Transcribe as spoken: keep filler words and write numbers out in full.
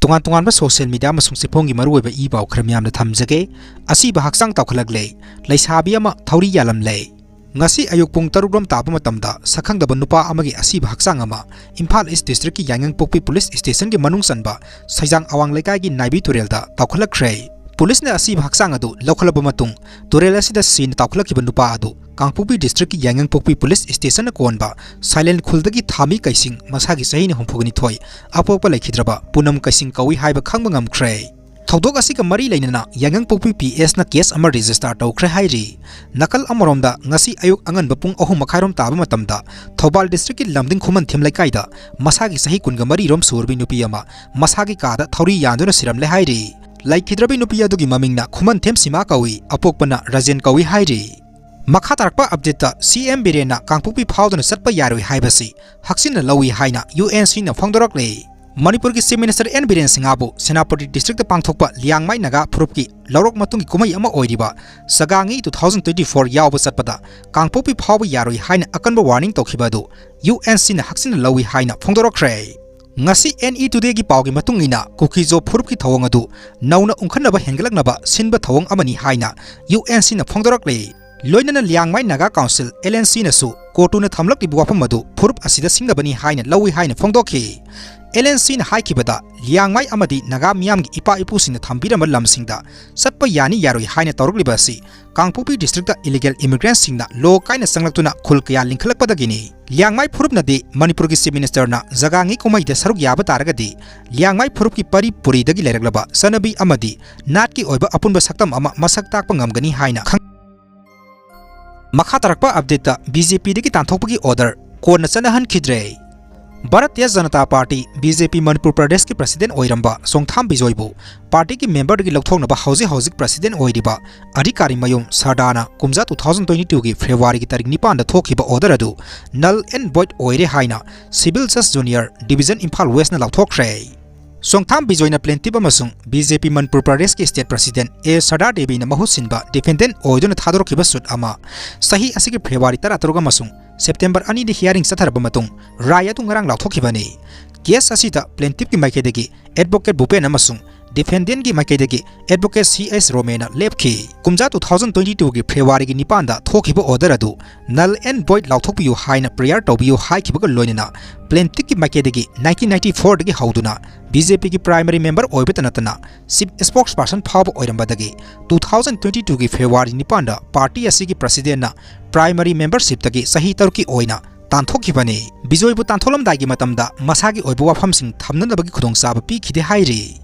ꯇꯣꯉꯥꯟ ꯇꯣꯉꯥꯟꯕ social media ꯑꯃꯁꯨꯡ ꯆꯦꯐꯣꯡꯒꯤ ꯃꯔꯨꯑꯣꯏꯕ ꯏ ꯄꯥꯎ ꯈꯔ ꯃꯤꯌꯥꯝꯗ ꯊꯝꯖꯒꯦ꯫ ꯑꯁꯤꯕ ꯍꯛꯆꯥꯡ ꯇꯥꯎꯈꯠꯂꯛꯂꯦ꯫ ꯂꯩꯁꯥꯕꯤ ꯑꯃ ꯊꯧꯔꯤ ꯌꯥꯜꯂꯝꯂꯦ꯫ ꯉꯁꯤ ꯑꯌꯨꯛ ꯄꯨꯡ ꯇꯔꯨꯛ ꯔꯣꯝ ꯇꯥꯕ ꯃꯇꯝꯗ ꯁꯛꯈꯪꯗꯕ ꯅꯨꯄꯥ ꯑꯃꯒꯤ ꯑꯁꯤꯕ ꯍꯛꯆꯥꯡ ꯑꯃ ꯏꯝꯐꯥꯜ ꯏꯁ ꯗꯤꯁꯇ꯭ꯔꯤꯛꯀꯤ ꯌꯥꯏꯉꯪꯄꯣꯛꯄꯤ ꯄꯨꯂꯤꯁ ꯁ꯭ꯇꯦꯁꯟꯒꯤ ꯃꯅꯨꯡ ꯆꯟꯕ ꯁꯩꯖꯥꯡ ꯑꯋꯥꯡ ꯂꯩꯀꯥꯏꯒꯤ ꯅꯥꯏꯕꯤ ꯇꯨꯔꯦꯜꯗ ꯇꯥꯎꯈꯠꯂꯛꯈ꯭ꯔꯦ꯫ ꯄꯨꯂꯤꯁꯅ ꯑꯁꯤꯕ ꯍꯛꯆꯥꯡ ꯑꯗꯨ ꯂꯧꯈꯠꯂꯕ ꯃꯇꯨꯡ, ꯇꯨꯔꯦꯜ ꯑꯁꯤꯗ ꯁꯤꯅ ꯇꯥꯎꯈꯠꯂꯛꯈꯤꯕ ꯅꯨꯄꯥ ꯑꯗꯨ ꯀꯥꯡꯄꯣꯛꯄꯤ ꯗꯤꯁꯇ꯭ꯔꯤꯛꯀꯤ ꯌꯥꯏꯉꯪꯄꯣꯛꯄꯤ ꯄꯨꯂꯤꯁ ꯁ꯭ꯇꯦꯁꯟꯅ ꯀꯣꯟꯕ ꯁꯥꯏꯂꯦꯟ ꯈꯨꯜꯗꯒꯤ ꯊꯥꯃꯤ ꯀꯩꯁꯤꯡ, ꯃꯁꯥꯒꯤ ꯆꯍꯤꯅ ꯍꯨꯝꯐꯨꯒ ꯅꯤꯊꯣꯏ, ꯑꯄꯣꯛꯄ ꯂꯩꯈꯤꯗ꯭ꯔꯕ ꯄꯨꯅꯝ ꯀꯩꯁꯤꯡ ꯀꯧꯏ ꯍꯥꯏꯕ ꯈꯪꯕ ꯉꯝꯈ꯭ꯔꯦ꯫ ꯊꯧꯗꯣꯛ ꯑꯁꯤꯒ ꯃꯔꯤ ꯂꯩꯅꯅ ꯌꯥꯏꯉꯪꯄꯣꯛꯄꯤ ꯄꯤ ꯑꯦꯁꯅ case ꯑꯃ register ꯇꯧꯈ꯭ꯔꯦ ꯍꯥꯏꯔꯤ꯫ ꯅꯥꯀꯜ ꯑꯃꯔꯣꯝꯗ, ꯉꯁꯤ ꯑꯌꯨꯛ ꯑꯉꯟꯕ ꯄꯨꯡ ꯑꯍꯨꯝ ꯃꯈꯥꯏꯔꯣꯝ ꯇꯥꯕ ꯃꯇꯝꯗ ꯊꯧꯕꯥꯜ ꯗꯤꯁꯇ꯭ꯔꯤꯛꯀꯤ ꯂꯝꯗꯤꯡ ꯈꯨꯃꯟꯊꯦꯝ ꯂꯩꯀꯥꯏꯗ ꯃꯁꯥꯒꯤ ꯆꯍꯤ ꯀꯨꯟꯒ ꯃꯔꯤꯔꯣꯝ ꯁꯨꯔꯕꯤ ꯅꯨꯄꯤ ꯑꯃ ꯃꯁꯥꯒꯤ ꯀꯥꯗ ꯊꯧꯔꯤ ꯌꯥꯟꯗꯨꯅ ꯁꯤꯔꯝꯂꯦ ꯍꯥꯏꯔꯤ꯫ ꯂꯩꯈꯤꯗ꯭ꯔꯕꯤ ꯅꯨꯄꯤ ꯑꯗꯨꯒꯤ ꯃꯃꯤꯡꯅ ꯈꯨꯃꯟꯊꯦꯝ ꯁꯤꯃꯥ ꯀꯧꯏ, ꯑꯄꯣꯛꯄꯅ ꯔꯥꯖꯦꯟ ꯀꯧꯏ ꯍꯥꯏꯔꯤ꯫ ꯃꯈꯥ ꯇꯥꯔꯛꯄ updateꯇ ꯁꯤ ꯑꯦꯝ ꯕꯤꯔꯦꯟꯅ ꯀꯥꯡꯄꯣꯛꯄꯤ ꯐꯥꯎꯗꯨꯅ ꯆꯠꯄ ꯌꯥꯔꯣꯏ ꯍꯥꯏꯕꯁꯤ ꯍꯛꯆꯤꯟꯅ ꯂꯧꯏ ꯍꯥꯏꯅ ꯌꯨ ꯑꯦꯟ ꯁꯤꯅ ꯐꯣꯡꯗꯣꯔꯛꯂꯦ꯫ ꯃꯅꯤꯄꯨꯔꯒꯤ Chief Minister ꯑꯦꯟ ꯕꯤꯔꯦꯟ ꯁꯤꯡꯍꯕꯨ ꯁꯦꯅꯥꯄꯇꯤ ꯗꯤꯁꯇ꯭ꯔꯤꯛꯇ ꯄꯥꯡꯊꯣꯛꯄ ꯂꯤꯌꯥꯡꯃꯥꯏ ꯅꯥꯒꯥ ꯐꯨꯔꯨꯞꯀꯤ ꯂꯧꯔꯣꯛ ꯃꯇꯨꯡꯒꯤ ꯀꯨꯝꯍꯩ ꯑꯃ ꯑꯣꯏꯔꯤꯕ ꯆꯥꯒꯥꯡꯉꯤ two thousand twenty four ꯌꯥꯎꯕ ꯆꯠꯄꯗ ꯀꯥꯡꯄꯣꯛꯄꯤ ꯐꯥꯎꯕ ꯌꯥꯔꯣꯏ ꯍꯥꯏꯅ ꯑꯀꯟꯕ warning ꯇꯧꯈꯤꯕ ꯑꯗꯨ ꯌꯨ ꯑꯦꯟ ꯁꯤꯅ ꯍꯛꯆꯤꯟꯅ ꯂꯧꯏ ꯍꯥꯏꯅ ꯐꯣꯡꯗꯣꯔꯛꯈ꯭ꯔꯦ꯫ ꯉꯁꯤ ꯑꯦꯟ ꯏ ꯇꯨꯗꯦꯒꯤ ꯄꯥꯎꯒꯤ ꯃꯇꯨꯡ ꯏꯟꯅ, ꯀꯨꯀꯤꯖꯣ ꯐꯨꯔꯨꯞꯀꯤ ꯊꯧꯑꯣꯡ ꯑꯗꯨ ꯅꯧꯅ ꯎꯪꯈꯠꯅꯕ ꯍꯦꯟꯒꯠꯂꯛꯅꯕ ꯁꯤꯟꯕ ꯊꯧꯑꯣꯡ ꯑꯃꯅꯤ ꯍꯥꯏꯅ ꯌꯨ ꯑꯦꯟ ꯁꯤꯅ ꯐꯣꯡꯗꯣꯔꯛꯂꯤ꯫ ꯂꯣꯏꯅꯅ Liangmai Naga council, L and ꯁꯤꯅꯁꯨ ꯀꯣꯇꯨꯅ ꯊꯝꯂꯛꯂꯤꯕ ꯋꯥꯐꯝ ꯑꯗꯨ ꯐꯨꯔꯨꯞ ꯑꯁꯤꯗ ꯁꯤꯡꯅꯕꯅꯤ ꯍꯥꯏꯅ ꯂꯧꯏ ꯍꯥꯏꯅ ꯐꯣꯡꯗꯣꯛꯈꯤ꯫ ꯑꯦꯜ ꯑꯦꯟ ꯁꯤꯅ ꯍꯥꯏꯈꯤꯕꯗ, ꯂꯤꯌꯥꯡꯃꯥꯏ ꯑꯃꯗꯤ ꯅꯥꯒꯥ ꯃꯤꯌꯥꯝꯒꯤ ꯏꯄꯥ ꯏꯄꯨꯁꯤꯡꯅ ꯊꯝꯕꯤꯔꯝꯕ ꯂꯝꯁꯤꯡꯗ ꯆꯠꯄ ꯌꯥꯅꯤ ꯌꯥꯔꯣꯏ ꯍꯥꯏꯅ ꯇꯧꯔꯛꯂꯤꯕ ꯑꯁꯤ ꯀꯥꯡꯄꯣꯛꯄꯤ ꯗꯤꯁꯇ꯭ꯔꯤꯛꯇ illegal immigrantꯁꯤꯡꯅ ꯂꯣ ꯀꯥꯏꯅ ꯆꯪꯂꯛꯇꯨꯅ ꯈꯨꯜ ꯀꯌꯥ ꯂꯤꯡꯈꯠꯂꯛꯄꯗꯒꯤꯅꯤ꯫ ꯂꯤꯌꯥꯡꯃꯥꯏ ꯐꯨꯔꯨꯞꯅꯗꯤ ꯃꯅꯤꯄꯨꯔꯒꯤ Chief Ministerꯅ ꯖꯒꯥꯉꯤ ꯀꯨꯝꯍꯩꯗ ꯁꯔꯨꯛ ꯌꯥꯕ ꯇꯥꯔꯒꯗꯤ ꯂꯤꯌꯥꯡꯃꯥꯏ ꯐꯨꯔꯨꯞꯀꯤ ꯄꯔꯤ ꯄꯨꯔꯤꯗꯒꯤ ꯂꯩꯔꯛꯂꯕ ꯆꯠꯅꯕꯤ ꯑꯃꯗꯤ ꯅꯥꯠꯀꯤ ꯑꯣꯏꯕ ꯑꯄꯨꯟꯕ ꯁꯛꯇꯝ ꯑꯃ ꯃꯁꯛ ꯇꯥꯛꯄ ꯉꯝꯒꯅꯤ ꯍꯥꯏꯅ ꯈꯪ-, ꯃꯈꯥ ꯇꯥꯔꯛꯄ updateꯇ ꯕꯤ ꯖꯦ ꯄꯤꯗꯒꯤ ꯇꯥꯟꯊꯣꯛꯄꯒꯤ order ꯀꯣꯟꯅ ꯆꯠꯅꯍꯟꯈꯤꯗ꯭ꯔꯦ꯫ Bharatiya Janata party, B J P, Manipur ꯄ꯭ꯔꯗꯦꯁꯀꯤ president ꯑꯣꯏꯔꯝꯕ ꯆꯣꯡꯊꯥꯝ ꯕꯤꯖꯣꯏꯕꯨ ꯄꯥꯔꯇꯤꯒꯤ memberꯗꯒꯤ ꯂꯧꯊꯣꯛꯅꯕ ꯍꯧꯖꯤꯛ ꯍꯧꯖꯤꯛ president ꯑꯣꯏꯔꯤꯕ ꯑꯙꯤꯀꯥꯔꯤ ꯃꯌꯨꯝ ꯁꯔꯗꯥꯅ ꯀꯨꯝꯖꯥ two thousand twenty twoꯒꯤ Februaryꯒꯤ ꯇꯥꯔꯤꯛ ꯅꯤꯄꯥꯟꯗ ꯊꯣꯛꯈꯤꯕ order ꯑꯗꯨ null and void ꯑꯣꯏꯔꯦ ꯍꯥꯏꯅ Civil Judge Junior Division Imphal Westꯅ ꯂꯥꯎꯊꯣꯛꯈ꯭ꯔꯦ꯫ ꯆꯣꯡꯊꯥꯝ ꯕꯤꯖꯣꯏꯅ plaintiff ꯑꯃꯁꯨꯡ ꯕꯤ ꯖꯦ ꯄꯤ ꯃꯅꯤꯄꯨꯔ ꯄ꯭ꯔꯗꯦꯁꯀꯤ state president ꯑꯦ ꯁꯔꯗꯥ ꯗꯦꯕꯤꯅ ꯃꯍꯨꯠ ꯁꯤꯟꯕ defendant ꯑꯣꯏꯗꯨꯅ ꯊꯥꯗꯣꯔꯛꯈꯤꯕ suit ꯑꯃ ꯆꯍꯤ ꯑꯁꯤꯒꯤ February ꯇꯔꯥꯇꯔꯨꯛ ꯑꯃꯁꯨꯡ September ꯑꯅꯤꯗ hearing ꯆꯠꯊꯔꯕ ꯃꯇꯨꯡ ꯔꯥꯏ ꯑꯗꯨ ꯉꯔꯥꯡ ꯂꯥꯎꯊꯣꯛꯈꯤꯕꯅꯤ꯫ Case ꯑꯁꯤꯗ plaintiffꯀꯤ ꯃꯥꯏꯀꯩꯗꯒꯤ Advocate ꯚꯨꯄꯦꯟ ꯑꯃꯁꯨꯡ defendantꯀꯤ ꯃꯥꯏꯀꯩꯗꯒꯤ Advocate C S ꯔꯣꯃꯦꯅ ꯂꯦꯞꯈꯤ꯫ ꯀꯨꯝꯖꯥ two thousand twenty twoꯒꯤ Februaryꯒꯤ ꯅꯤꯄꯥꯟꯗ ꯊꯣꯛꯈꯤꯕ order ꯑꯗꯨ null and void ꯂꯥꯎꯊꯣꯛꯄꯤꯌꯨ ꯍꯥꯏꯅ prayer ꯇꯧꯕꯤꯌꯨ ꯍꯥꯏꯈꯤꯕꯒ ꯂꯣꯏꯅꯅ plaintiffꯀꯤ ꯃꯥꯏꯀꯩꯗꯒꯤ nineteen ninety fourꯗꯒꯤ ꯍꯧꯗꯨꯅ BJPꯒꯤ primary member ꯑꯣꯏꯕꯇ ꯅꯠꯇꯅ chief spokesperson ꯐꯥꯎꯕ ꯑꯣꯏꯔꯝꯕꯗꯒꯤ two thousand twenty twoꯒꯤ February ꯅꯤꯄꯥꯟꯗ party ꯑꯁꯤꯒꯤ presidentꯅ primary membershipꯇꯒꯤ ꯆꯍꯤ ꯇꯔꯨꯛꯀꯤ ꯑꯣꯏꯅ ꯇꯥꯟꯊꯣꯛꯈꯤꯕꯅꯤ꯫ ꯕꯤꯖꯣꯏꯕꯨ ꯇꯥꯟꯊꯣꯛꯂꯝꯗꯥꯏꯒꯤ ꯃꯇꯝꯗ ꯃꯁꯥꯒꯤ ꯑꯣꯏꯕ ꯋꯥꯐꯝꯁꯤꯡ ꯊꯝꯅꯅꯕꯒꯤ ꯈꯨꯗꯣꯡꯆꯥꯕ ꯄꯤꯈꯤꯗꯦ ꯍꯥꯏꯔꯤ꯫